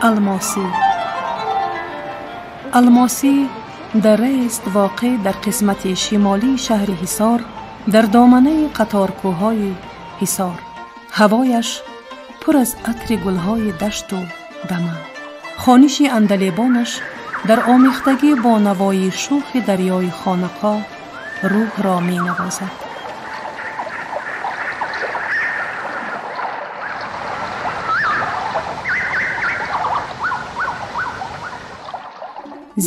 Алмосӣ. Алмосӣ дарраест воқеъ дар қисмати шимолии шаҳри Ҳисор, дар доманаи қаторкӯҳҳои Ҳисор. Ҳавояш пур аз атри гулҳои дашту даман. Хониши андалебонаш дар омехтагӣ бо навои шӯхи дарёи Хонақо рӯҳро менавозад.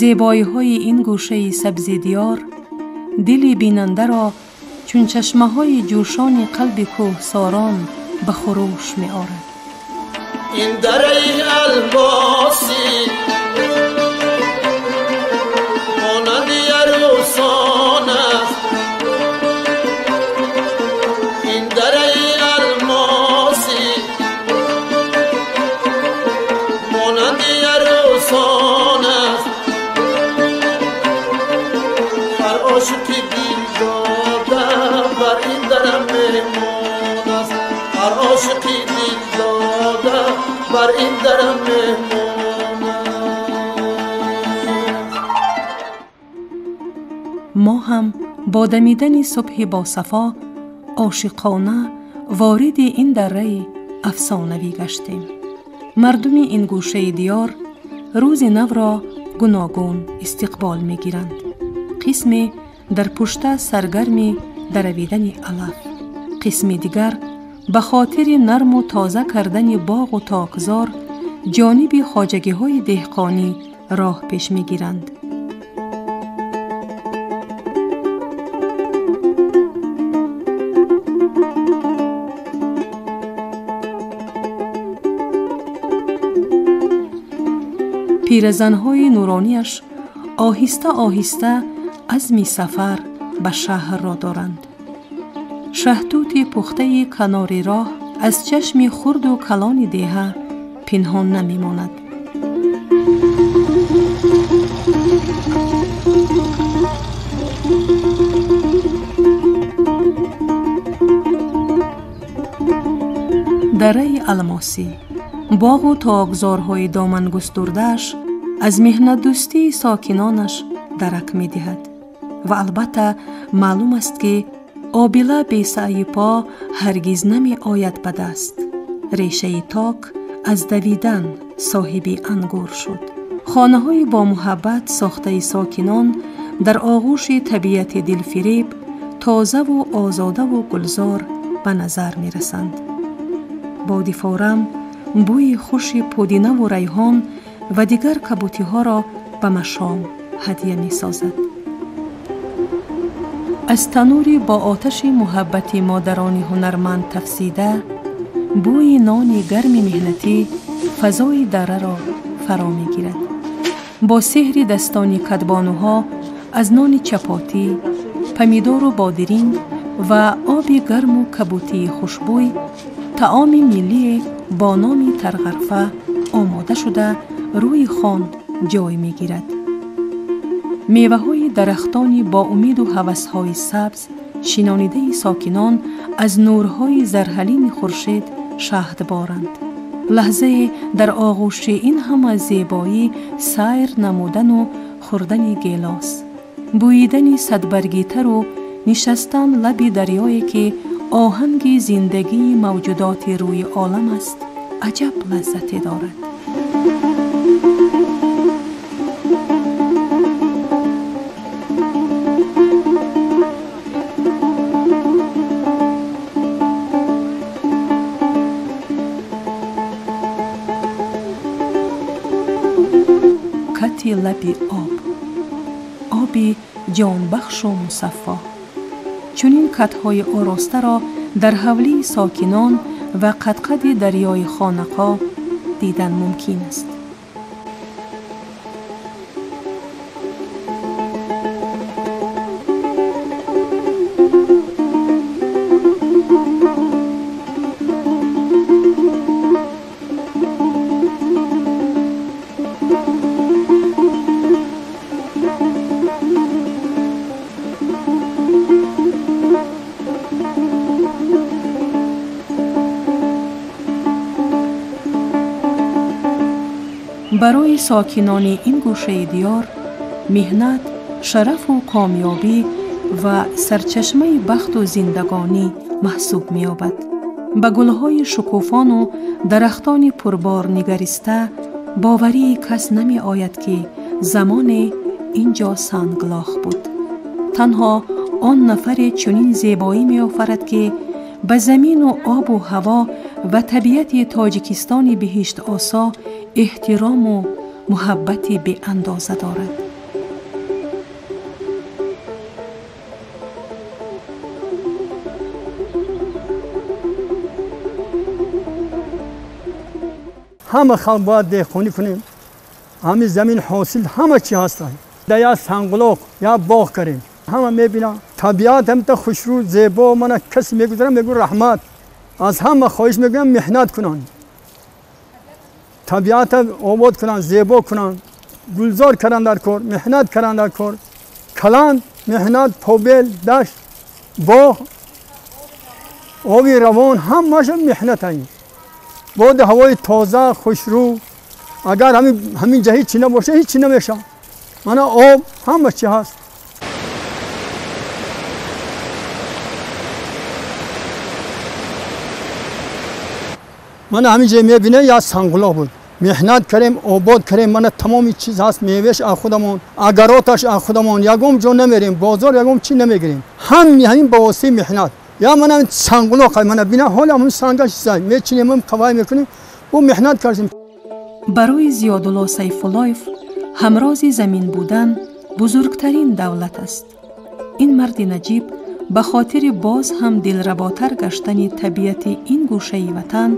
Зебоиҳои ин гӯшаи сабзи диёр дили бинандаро чун чашмаҳои ҷӯшони қалби кӯҳсорон ба хурӯш меорад. Ин дараи алмосӣ монанди арӯсон аст, ин дараи алмосӣ монанди арӯсон аст. Ҳар ошиқи дилдода бар ин дара меҳмон аст, ҳар ошиқи дилдода бар ин дара меҳмон аст. Мо ҳам бо дамидани субҳи босафо ошиқона вориди ин дарраи афсонавӣ гаштем. Мардуми ин гӯшаи диёр рӯзи навро гуногун истиқбол мегиранд. Қисме дар пушта саргарми даравидани алаф, қисми дигар ба хотири нарму тоза кардани боғу токзор ҷониби хоҷагиҳои деҳқонӣ роҳ пеш мегиранд. Пиразанҳои нуронияш оҳиста оҳиста азми сафар ба шаҳрро доранд. Шаҳтути пухтаи канори роҳ аз чашми хурду калони деҳа пинҳон намемонад. Дараи Алмосӣ, боғу токзорҳои домангустурдааш аз меҳнатдӯстии сокинонаш дарак медиҳад. Ва албатта маълум аст, ки обила бесаъи по ҳаргиз намеояд ба даст. Решаи ток аз давидан соҳиби ангур шуд. Хонаҳои бомуҳаббат сохтаи сокинон дар оғӯши табиати дилфиреб тозаву озодаву гулзор ба назар мерасанд. Боди форам бӯи хуши пудинаву райҳон ва дигар кабутиҳоро ба машом ҳадя месозад. Аз танури бо оташи муҳаббати модарони ҳунарманд тафсида, бӯи нони гарми меҳнатӣ фазои дарраро фаро мегирад. Бо сеҳри дастони кадбонуҳо аз нони чапотӣ, помидору бодиринг ва оби гарму кабутии хушбӯй таоми миллие бо номи тарғарфа омода шуда рӯи хон ҷой мегирад. Меваҳои дарахтони бо умеду ҳавасҳои сабз шинонидаи сокинон аз нурҳои зарҳалини хуршед шаҳдборанд. Лаҳзае дар оғӯши ин ҳама зебоӣ сайр намудану хӯрдани гелос, бӯидани садбаргитару нишастан лаби дарёе ки оҳанги зиндагии мавҷудоти рӯи олам аст, аҷаб лаззате дорад. Кати лаби об, оби ҷонбахшу мусаффо. Чунин катҳои оростаро дар ҳавлии сокинон ва қадқади дарёи Хонақо дидан мумкин аст. Барои сокинони ин гӯшаи диёр меҳнат, шарафу комёбӣ ва сарчашмаи бахту зиндагонӣ маҳсуб меёбад. Ба гулҳои шукуфону дарахтони пурбор нигариста боварии кас намеояд, ки замоне ин ҷо санглох буд. Танҳо он нафаре чунин зебоӣ меофарад, ки ба замину обу ҳаво ва табиати Тоҷикистони биҳиштосо эҳтирому муҳаббати беандоза дорад. Ҳама халқ бояд деҳқонӣ кунем. Ҳамин замин ҳосил ҳама чӣ ҳастанд. Дар як санглоқ, як боғ карем. Ҳама мебинам. Табиат ҳамта хушрӯ, зебо, мана касе мегузарам, мегӯ раҳмат. Аз ҳама хоҳиш мекунам меҳнат кунанд. Табиатро обод кунанд, зебо кунанд, гулзор кунанд дар кор, меҳнат кунанд дар кор. Каланд, меҳнат, побел, дашт, боғ, оби равон, ҳамааш меҳнат аст. Боди ҳавои тоза, хушрӯ. Агар ҳамин ҷа ҳеҷ чӣ набошад, ҳеҷ чӣ намешавад. Мана об, ҳама чӣ ҳаст. Мана ҳамин ҷо мебинем, як санглоқ буд. Меҳнат кардем, обод кардем, мана тамоми чиз ҳаст, мевааш аз худамон, агароташ аз худамон, ягон ҷо намерем, бозор ягон чӣ намегирем. Ҳамин ба воситаи меҳнат. Я мана санглоқ, мана бина, ҳола ҳамин сангаш чизай, мечинем, қавай мекунем, бо меҳнат кардем. Барои Зиёдулло Сайфуллоев ҳамрози замин будан бузургтарин давлат аст. Ин марди наҷиб ба хотири боз ҳам дилработар гаштани табиати ин гӯшаи ватан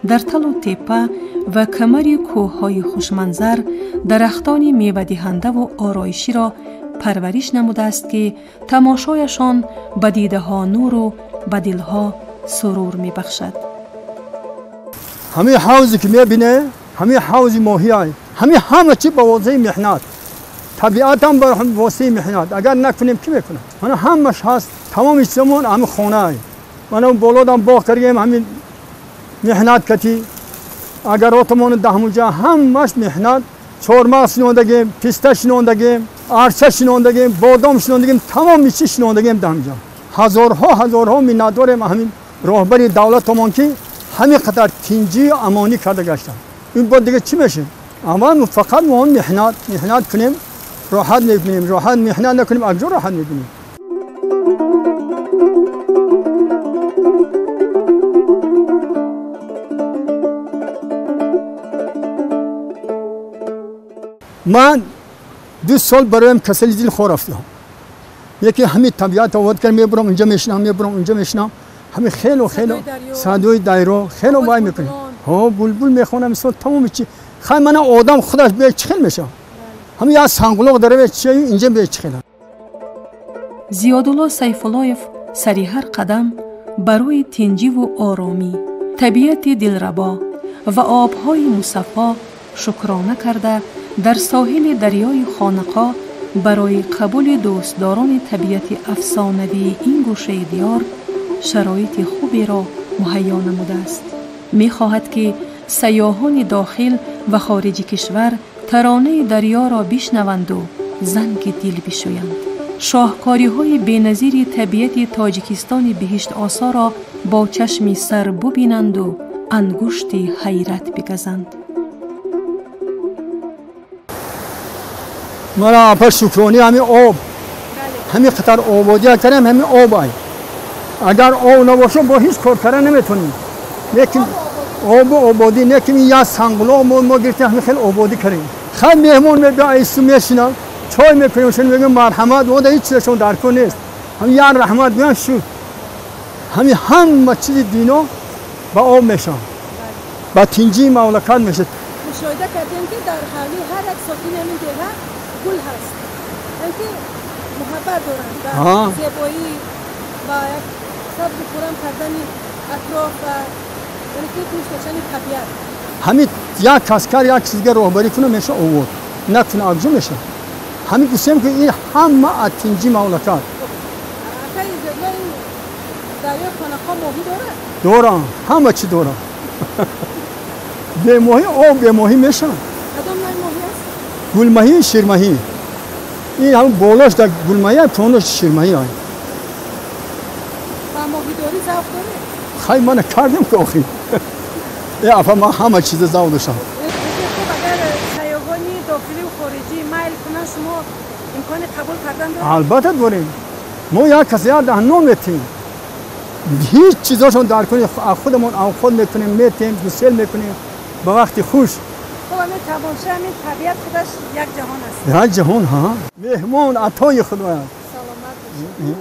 дар талу теппа ва камари кӯҳҳои хушманзар дарахтони мевадиҳандаву ороиширо парвариш намудааст, ки тамошояшон ба дидаҳо нуру ба дилҳо сурур мебахшад. Ҳамин ҳавзе ки мебине, ҳамин ҳавзи моҳия, ҳамин ҳама чӣ ба воситаи меҳнат. Табиатам ба воситаи меҳнат. Агар накунем, кӣ мекунад? Мана ҳамаш ҳаст, тамоми чизамон ҳамин хонае. Мана болодам боғ кардем, ҳамин меҳнат кати. Агаротамон даҳмуҷа ҳамаш меҳнат. Чормағз шинондагем, писта шинондагем, арча шинондагем, бодом шинондагем, тамоми чиз шинондагем даҳмуҷа. Ҳазорҳо ҳазорҳо миннатдорем ҳамин роҳбари давлатамон, ки ҳамин қадар тинҷию амонӣ карда гаштанд. Ин бо дига чӣ мешавад? Аввал фақат мо меҳнат кунем, роҳат мекунем, роҳат меҳнат накунем, аз ҷо роҳат мекунем. Ман 2 сол бароям касали дил хор рафтам. Яке ҳамин табиат овод кард, мебурам инҷа мешинам, мебурам инҷа мешинам. Ҳамин хело хело садои дайро хело вай мекунем. Ҳо, булбул мехонам, мисол тамоми чи. Хай мана одам худаш бе чӣ хел мешавад? Ҳамин як санглоқ дара чи инҷа бе чӣ хел. Зиёдулло Сайфуллоев сари ҳар қадам барои тинҷиву оромӣ, табиати дилрабо ва обҳои мусаффо шукрона карда дар соҳили дарёи Хонақа барои қабули дӯстдорони табиати афсонавии ин гӯшаи диёр шароити хуберо муҳайё намудааст. Мехоҳад, ки сайёҳони дохил ва хориҷи кишвар таронаи дарёро бишнаванду занги дил бишӯянд. Шоҳкориҳои беназири табиати Тоҷикистони биҳиштосоро бо чашми сар бубинанду ангушти ҳайрат бигазанд. Мана апа шукронӣ ҳамин об, ҳамин қадар ободия кардем, ҳамин об ай. Агар об набошад, бо ҳеҷ кор карда наметонем. Лекин обу ободӣ, лекин як санглоқ мо гирифтем, ҳамин хеле ободӣ кардем. Хай меҳмон мебиёд, айсу мешинам, чой мекунем, шуно мегӯем марҳамат, ода ҳеҷ чизашон дар кор нест. Ҳамин як раҳмат гӯям шуд. Ҳамин ҳама чизи дино ба об мешавад, ба тинҷии мамлакат мешавад. Мушоҳида кардем, ки дар ҳавлии ҳар як сокини ҳамин деҳа гул ҳаст, инки муҳаббат доранд ба зебоӣ, ба як сабзу хуррам кардани атроф ва яъне дӯст доштани табиат. Ҳамин як каскар як чизга роҳбарӣ кунад, мешавад овод, накунад абзу мешавад. Ҳамин гуфтем, ки ин ҳама аз тинҷии мамлакат. Акай Зиёдулло, ин дарёи Хонақа моҳӣ дорад? Дорам, ҳама чӣ дорам. Бемоҳӣ об бемоҳӣ мешавад. Гулмаҳӣ, ширмаҳӣ. Ин ҳам болош дар гулмаҳӣ, понош ширмаҳӣ. Ба моҳидорӣ завқ доред? Хай, мана кардем ки охи. Э, апа, ман ҳама чиза завқ доштам. Хуб, агар сайёҳони дохилию хориҷӣ майл кунанд, шумо имкони қабул кардан доред? Албатта дорем. Мо як кас як даҳ нон метиҳем. Ҳеҷ чизошон дар кунем, худамон авход мекунем, метиҳем, гусел мекунем ба вақти хуш. Хуб, ҳамин тамоша, ҳамин табиат худаш як ҷаҳон аст. Як ҷаҳон, ҳа. Меҳмон атои худоянд. Саломат бошед.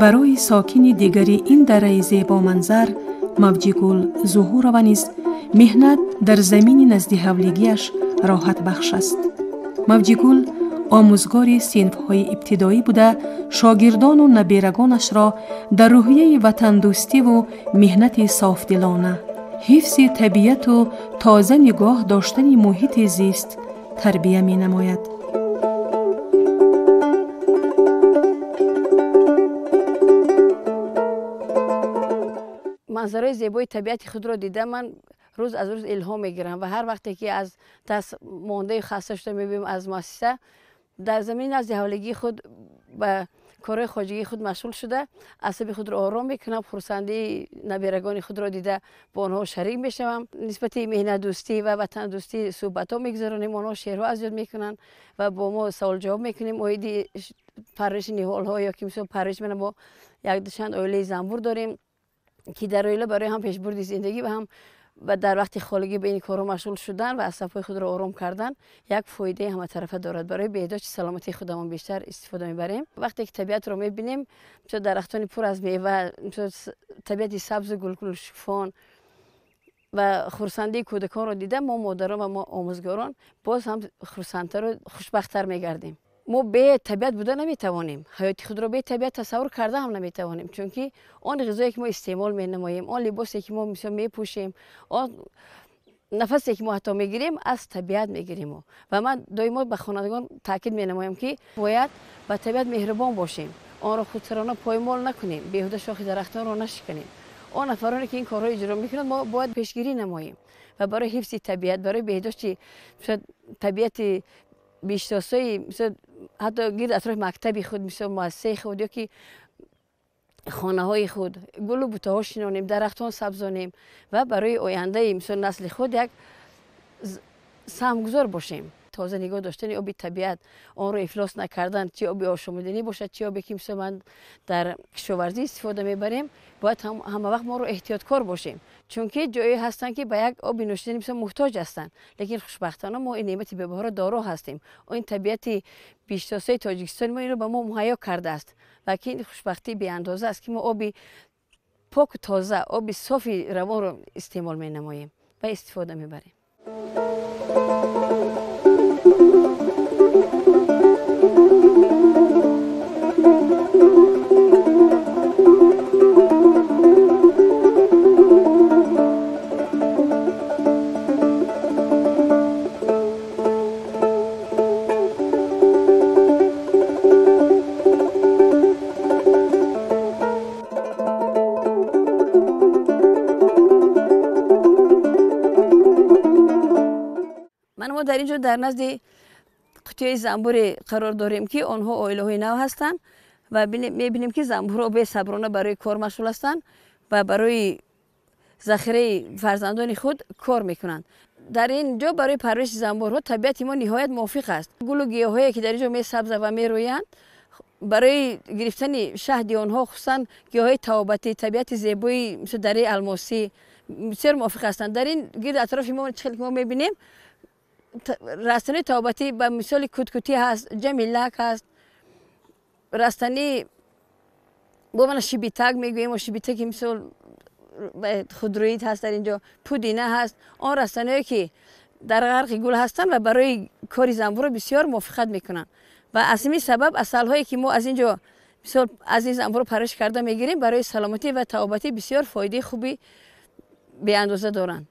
Барои сокини дигари ин дараи зебоманзар, Мавҷигул Зуҳурова низ меҳнат дар замини назди ҳавлигиаш роҳатбахш аст. Мавҷигул омӯзгори синфҳои ибтидоӣ буда, шогирдону наберагонашро дар рӯҳияи ватандӯстиву меҳнати софдилона, ҳифзи табиату тоза нигоҳ доштани муҳити зист тарбия менамояд. Манзараи зебои табиати худро дида, ман рӯз аз рӯз илҳом мегирам ва ҳар вақте ки аз даст мондаи хаста шуда мебиём аз муассиса, дар замини назди ҳавлигии худ ба корҳои хоҷагии худ машғул шуда, асаби худро ором мекунам, хурсандии наберагони худро дида, бо онҳо шарик мешавам. Нисбати меҳнатдӯстӣ ва ватандӯстӣ суҳбатҳо мегузаронем, онҳо шеърҳо аз ёд мекунанд ва бо мо саволҷавоб мекунем оиди парвариши ниҳолҳо ё ки мисол парвариш. Мана, мо якду чанд оилаи занбур дорем, ки дар оила барои ҳам пешбурди зиндагӣ ва ҳам ва дар вақти холигӣ ба ин корҳо машғул шудан ва асабҳои худро ором кардан як фоидаи ҳаматарафа дорад. Барои беҳдошти саломатии худамон бештар истифода мебарем. Вақте ки табиатро мебинем, мисол дарахтони пур аз мева, мисол табиати сабзу гулгулшукуфон ва хурсандии кӯдаконро дида, мо модарон ва мо омӯзгорон боз ҳам хурсандтару хушбахттар мегардем. Мо бе табиат буда наметавонем, ҳаёти худро бе табиат тасаввур карда ҳам наметавонем, чунки он ғизое ки мо истеъмол менамоем, он либосе ки мо мисол мепӯшем, он нафасе ки мо ҳатто мегирем, аз табиат мегирем. Ва ман доимо ба хонандагон таъкид менамоям, ки бояд ба табиат меҳрубон бошем, онро худсарона поймол накунем, беҳуда шохи дарахтонро нашиканем. Он нафароне ки ин корҳоро иҷро мекунанд, мо бояд пешгирӣ намоем ва барои ҳифзи табиат, барои беҳдошти табиати биҳиштосои мисол ҳатто гирд атрофи мактаби худ, мисол муассисаи худ ё ки хонаҳои худ гулу бутаҳо шинонем, дарахтон сабзонем ва барои ояндаи мисол насли худ як саҳмгузор бошем. Тоза нигоҳ доштани оби табиат, онро ифлос накардан, чи оби ошомиданӣ бошад, чи обе ки мисол ман дар кишоварзӣ истифода мебарем, бояд ҳама вақт моро эҳтиёткор бошем, чунки ҷое ҳастанд, ки ба як оби нӯшиданӣ мисол муҳтоҷ ҳастанд. Лекин хушбахтона мо ин неъмати бебаҳоро доро ҳастем. Ин табиати биҳиштосои Тоҷикистони мо инро ба мо муҳайё кардааст ва ки ин хушбахтии беандоза аст, ки мо оби поку тоза, оби софи равонро истеъмол менамоем ва истифода мебарем. Дар ин ҷо дар назди қутиҳои занбуре қарор дорем, ки онҳо оилаҳои нав ҳастанд, ва мебинем, ки занбурҳо бесаброна барои кор машғул ҳастанд ва барои захираи фарзандони худ кор мекунанд. Дар ин ҷо барои парвариши занбурҳо табиати мо ниҳоят мувофиқ аст. Гулу гиёҳҳое ки дар ин ҷо месабзанд ва мерӯянд, барои гирифтани шаҳди онҳо, хусусан гиёҳҳои тавобатӣ, табиати зебои мисол дараи Алмосӣ бисёр мувофиқ ҳастанд. Дар ин гирди атрофи мо, чӣ хеле ки мо мебинем, растании тавобатӣ ба мисоли куткутӣ ҳаст, ҷамилак ҳаст, растанӣ бо мана шибитак мегӯем, шибитаки мисол худрӯид ҳаст, дар инҷо пудина ҳаст. Он растаниҳое ки дар ғарқи гул ҳастанд ва барои кори занбурро бисёр мувофиқат мекунанд. Ва аз ҳамин сабаб асалҳое ки мо аз ин ҷо мисол аз ин занбурро парвариш карда мегирем, барои саломатӣ ва тавобатӣ бисёр фоидаи хуби беандоза доранд.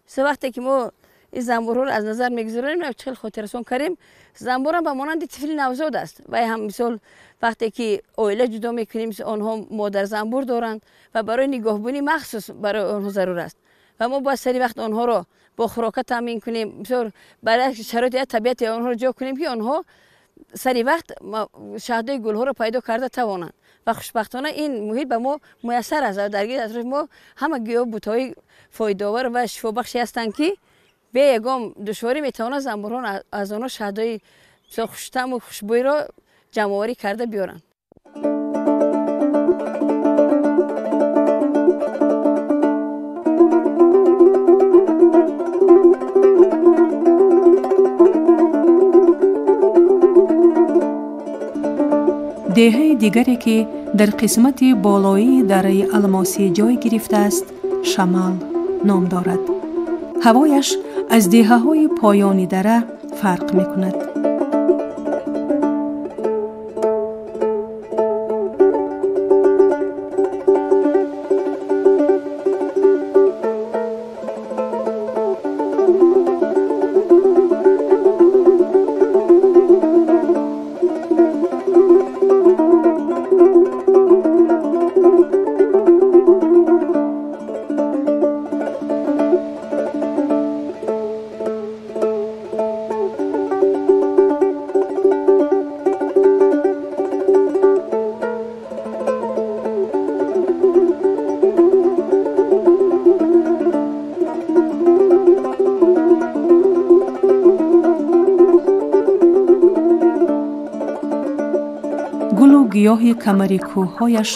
Мисол вақте ки мо ин занбурҳоро аз назар мегузаронем, хеле хотиррасон кардем. Занбурам ба монанди тифли навзод аст ва ҳам мисол вақте ки оила ҷудо мекунем, онҳо модарзанбур доранд ва барои нигоҳбонӣ махсус барои онҳо зарур аст ва мо бояд сари вақт онҳоро бо хӯрока таъмин кунем, бисёр барои шароити табиати онҳоро ҷо кунем, ки онҳо сари вақт шаҳдои гулҳоро пайдо карда тавонанд. Ва хушбахтона ин муҳит ба мо муяссар аст. Дар гирди атрофи мо ҳама гиёҳ бутҳои фоидаовар ва шифобахше ҳастанд, ки бе ягон душворӣ метавонад занбурҳон аз онҳо шаҳдои бисёр хуштаъму хушбӯйро ҷамъоварӣ карда биёранд. Деҳаи дигаре, ки дар қисмати болоии дараи Алмосӣ ҷой гирифтааст, Шамал ном дорад. Ҳавояш аз деҳаҳои поёни дара фарқ мекунад. Гиёҳи камари кӯҳҳояш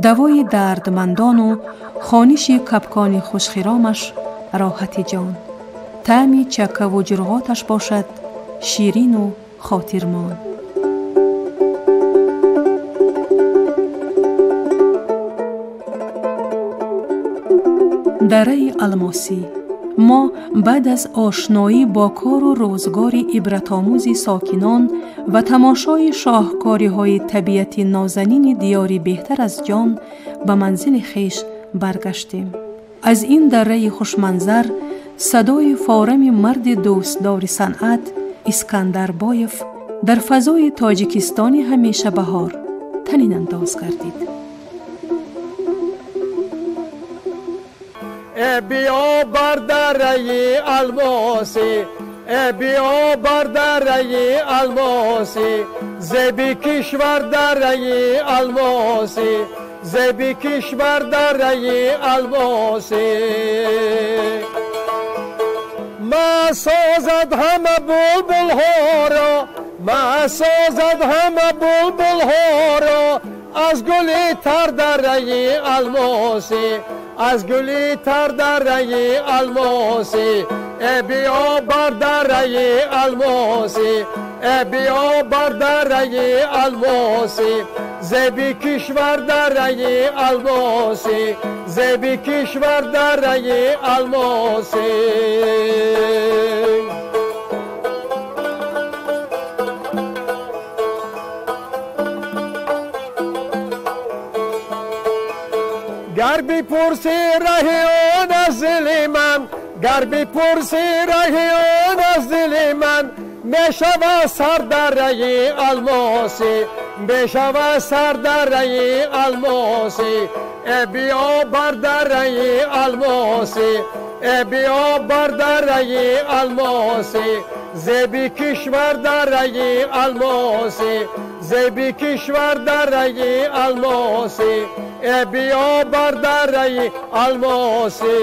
давои дардмандону хониши капкони хушхиромаш роҳати ҷон, таъми чаккаву ҷурғоташ бошад ширину хотирмон. Дараи Алмосӣ. Мо баъд аз ошноӣ бо кору рӯзгори ибратомӯзи сокинон ва тамошои шоҳкориҳои табиати нозанини диёри беҳтар аз ҷон ба манзили хеш баргаштем. Аз ин дараи хушманзар садои форами марди дӯстдори санъат Искандар Боев дар фазои Тоҷикистони ҳамеша баҳор танинандоз гардид. Биё бар дараи Алмосӣ, биё бар дараи Алмосӣ, зеби кишвар дараи Алмосӣ, зеби кишвар дараи Алмосӣ. Ма созад ҳама булбулҳоро, ма созад ҳама булбулҳоро аз гули тар дараи Алмосӣ, аз гули тар дараи Алмосӣ. Биё бар дараи Алмосӣ, биё бар дараи Алмосӣ, зеби кишвар дараи Алмосӣ, зеби кишвар дараи Алмосӣ. Гар бипурсӣ раҳи он аз дили ман, гар бипурсӣ раҳи он аз дили ман, мешавад сар дараи Алмосӣ, мешавад сар дараи Алмосӣ. Биё бар дараи Алмосӣ, биё бар дараи Алмосӣ, зеби кишвар дараи Алмосӣ, зеби кишвар дараи Алмосӣ. Биё бар дараи Алмосӣ.